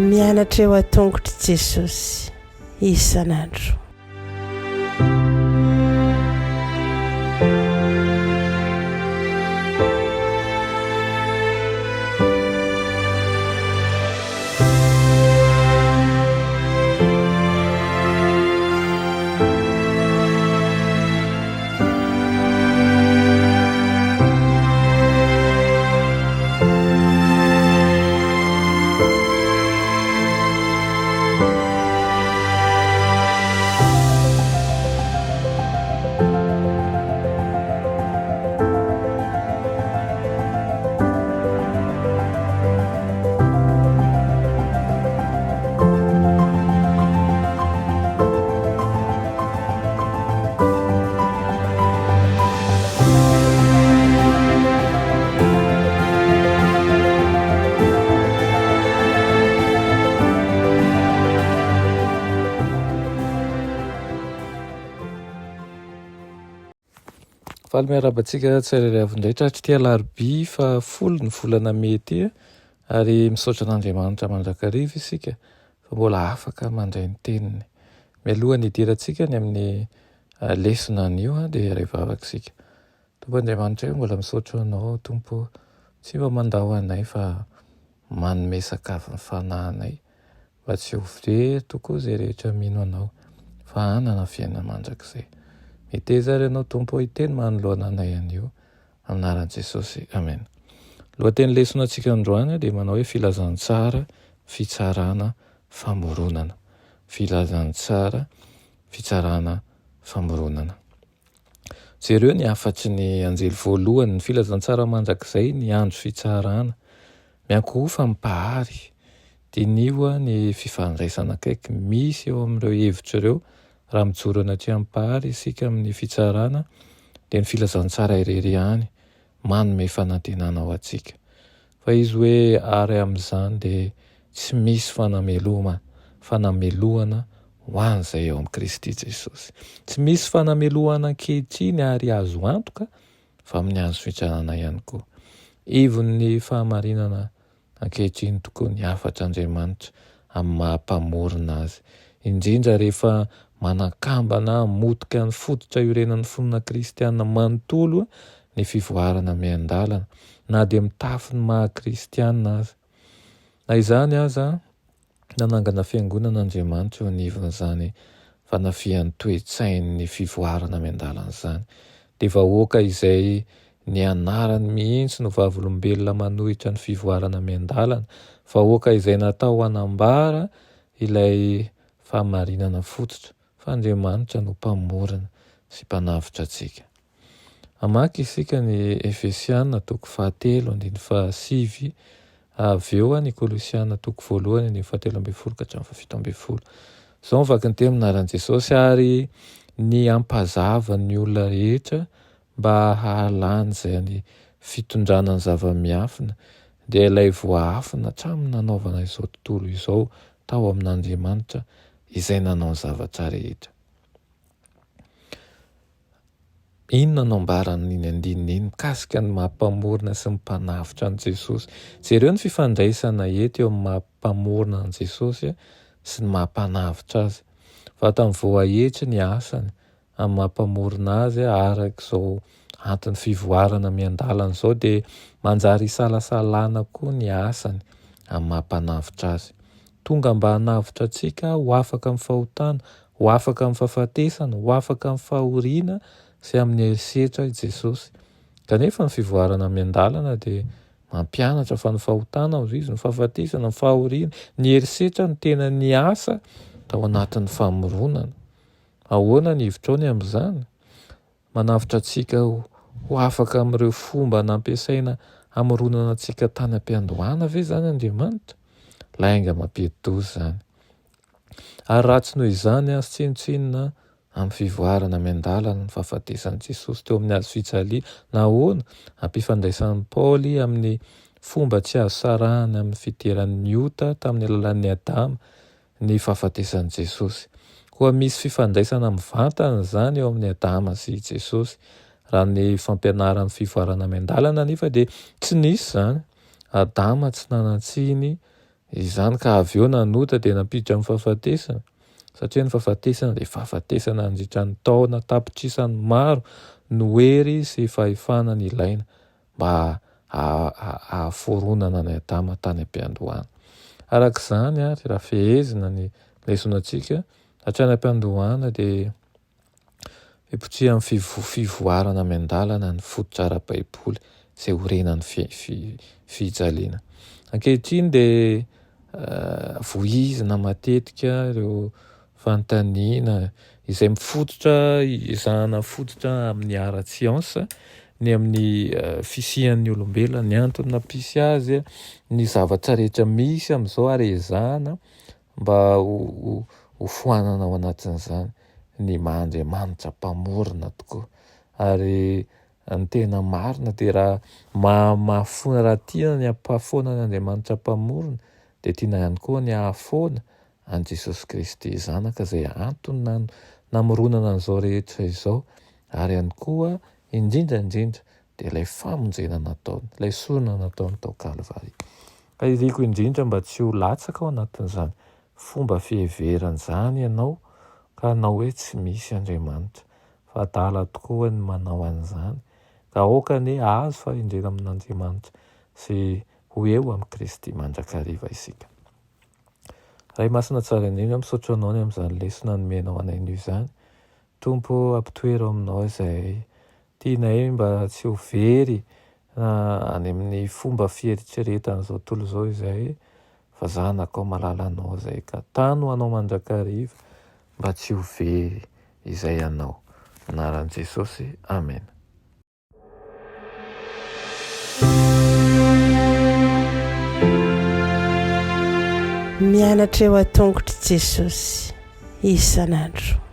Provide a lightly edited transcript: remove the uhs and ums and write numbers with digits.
Mianatra eo an-tongotr'i Jesosy isan'andro. Faly miarahaba antsika tsirairay avy indray tratr'ity alarobia faha folon'ny volana mey ity ary misaotra an'Andriamanitra mandrakariva isika fa mbola afaka mandray ny teniny. Mialohan'ny hidirantsika ny amin'ny lesona anio dia iray vavaka isika. Tompo Andriamanitra ô, mbola misaotra Anao Tompo ô, tsy mba mandao anay fa manome sakafo ny fanahinay mba tsy ho very tokoa izay rehetra mino Anao fa hanana fiainana mandrakizay. Meteza ary Ianao Tompo ô hiteny manoloana anay anio Amin'ny anaran'i Jesosy, amena. Lohateny lesona antsika androany dia manao hoe filazantsara, fitsarana, famoronana. Filazantsara, fitsarana, famoronana. Jereo ny hafatry ny anjely voalohany, ny filazantsara mandrakizay, ny andro fitsarana. Miankohofa amin'ny Mpahary. Diniho ny fifandraisana akaiky misy eo amin'ireo hevitra ireo. Raha mijoro anatrehan'ny Mpahary isika amin'ny fitsarana, dia ny filazantsara irery ihany manome fanantenana ho antsika. Fa izy hoe ary amin'izany dia tsy misy fanameloma, fanamelohana ho an'izay ao amin'i Kristy Jesosy. Tsy misy fanamelohana ankehitriny ary azo antoka fa amin'ny andro fitsarana ihany koa. Ivon'ny fahamarinana ankehitriny tokoa ny hafatr'Andriamanitra amin'ny maha Mpamorona Azy, indrindra rehefa manakambana hamotika ny fototra iorenan'ny finoana kristiana manontolo ny fivoarana miandalana, na dia mitafy ny maha kristiana aza. Na izany aza, Nanangana fiangonana Andriamanitra eo anivon'izany fanafihan'ny toe-tsain'ny fivoarana miandalana izany. Dia vahoaka izay ny anarany mihitsy no vavolombelona manohitra ny fivoarana miandalana, vahoaka izay natao hanambara ilay fahamarinana fototra fa Andriamanitra no Mpamorona sy Mpanavotra antsika. Hamaky isika ny Efesiana toko fahatelo andininy fahasivy, avy eo ny Kolosiana toko voalohany andininy fahatelo ambin'ny folo ka hatramin'ny fahafito ambin'ny folo. Izao ny vakinteny amin'ny anaran'i Jesosy, Ary ny hampazava ny olona rehetra mba hahalany izay fitondrana ny zava-miafina, dia ilay voaafina hatramin'ny nanaovana izao tontolo izao tao amin'Andriamanitra izay nanao ny zavatra rehetra. Inona no ambaran'iny andininy iny mikasika ny maha Mpamorona sy ny Mpanavotra an'i Jesosy? Jereo ny fifandraisana eto eo amin'ny maha Mpamorona an'i Jesosy sy ny maha Mpanavotra azy. Vatany voahetry ny asany amin'ny maha Mpamorona azy araka izao anton'ny fivoarana miandalana izao dia manjary isalasalana koa ny asany amin'ny maha Mpanavotra azy. Tonga mba hanavotra antsika ho afaka amin'ny fahotana, ho afaka amin'ny fahafatesana, ho afaka amin'ny fahoriana sy amin'ny herisetra i Jesosy. Kanefa ny fivoarana miandalana dia mampianatra fa ny fahotana, hoy izy, ny fahafatesana, ny fahoriana, ny herisetra no tena niasa tao anatin'ny famoronana. Ahoana ny hevitrao ny amin'izany? Manavotra antsika ho afaka amin'ireo fomba nampiasaina hamoronana antsika tany am-piandohana ve izany Andriamanitra? Lainga mampidi-doza izany. Ary ratsy noho izany azy tsinontsinona amin'ny fivoarana miandalana ny fahafatesan'i Jesosy teo amin'ny hazo fijaliana. Nahoana? Ampifandraisan'i Paoly amin'ny fomba tsy azo sarahina amin'ny fidiran'ny ota tamin'ny alalan'i Adama ny fahafatesan'i Jesosy. Koa misy fifandraisana mivantana izany eo amin'i Adama sy i Jesosy. Raha ny fampianaran'ny fivoarana miandalana anefa dia tsy nisy izany. Adama tsy nanan-tsiny izany ka avy eo nanota dia nampiditra amin'ny fahafatesana. Satria ny fahafatesana dia fahafatesana nandritra ny taona tapitrisany maro no hery sy fahefana nilaina mba hahaforonana an'i Adama tany am-piandohana. Araka izany ary, raha fehezina ny lesonantsika, hatrany am-piandohana dia Fipotsihan'ny fivoarana miandalana ny fototra ara-baiboly izay orenan'ny fijaliana. Ankehitriny dia voizina matetika ireo fanontaniana izay mifototra ezahana fototra amin'ny ara-tsiansa ny amin'ny fisian'ny olombelona, ny antony nampisy azy, ny zavatra rehetra misy amin'izao ary ezahana mba ho foanana ao anatin'izany ny maha Andriamanitra mpamorona tokoa. Ary ny tena marina dia raha mahafoana, raha tiana ny hampahafoana ny Andriamanitra mpamorona dia tiana ihany koa ny hahafoana an'i Jesosy Kristy Zanaka izay antony namoronana an'izao rehetra izao ary ihany koa indrindra indrindra dia ilay famonjena nataony, ilay sorona nataony tao Kalvary. Ka iriko indrindra mba tsy ho latsaka ao anatin'izany fomba fiheverana izany ianao ka hanao hoe tsy misy Andriamanitra. Fa adala tokoa ny manao an'izany. Ka aoka anie hahazo fahendrena amin'Andriamanitra sy ho eo amin'i Kristy mandrakariva isika. Ray Masina tsara indrindra, misaotra Anao ny amin'izany lesona nomenao anay anio izany. Tompo ô, ampitoero aminao izahay. Tianay mba tsy ho very any amin'ny fomba fieritreretan'izao tontolo izao izahay, fa zanakao malalanao izay ka tano anao mandrakariva mba tsy ho very izay anao. Anaran'i Jesosy, amena. Mianatra eo an-tongotr'i Jesosy isan'andro.